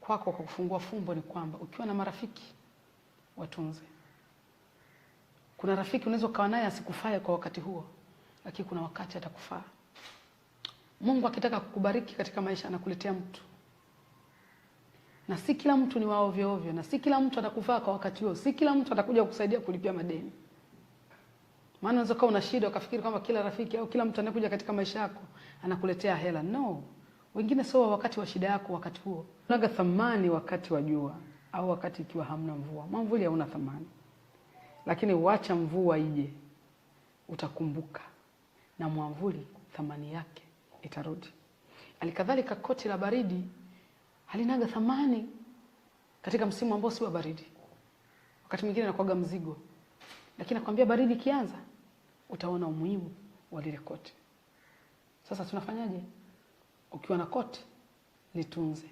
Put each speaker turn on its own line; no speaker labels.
Kwako kwa kufungua fumbo ni kwamba ukiwa na marafiki watunze. Kuna rafiki unaweza ukawa naye asikufae kwa wakati huo, lakini kuna wakati atakufaa. Mungu akitaka kukubariki katika maisha anakuletea mtu, na si kila mtu ni wa ovyo ovyo, na si kila mtu atakufaa kwa wakati huo, si kila mtu atakuja kukusaidia kulipia madeni. Maana unaweza kuwa una shida ukafikiri kwamba kila rafiki au kila mtu anayekuja katika maisha yako anakuletea hela. No, wengine sio wakati wa shida yako wakati huo. Unaga thamani wakati wa jua au wakati ikiwa hamna mvua. Mwamvuli hauna thamani, lakini wacha mvua ije, utakumbuka na mwamvuli thamani yake itarudi. Alikadhalika, koti la baridi halinaga thamani katika msimu ambao si wa baridi. Wakati mwingine inakuwaga mzigo, lakini nakwambia baridi ikianza utaona umuhimu wa lile koti. Sasa tunafanyaje? Ukiwa na koti litunze.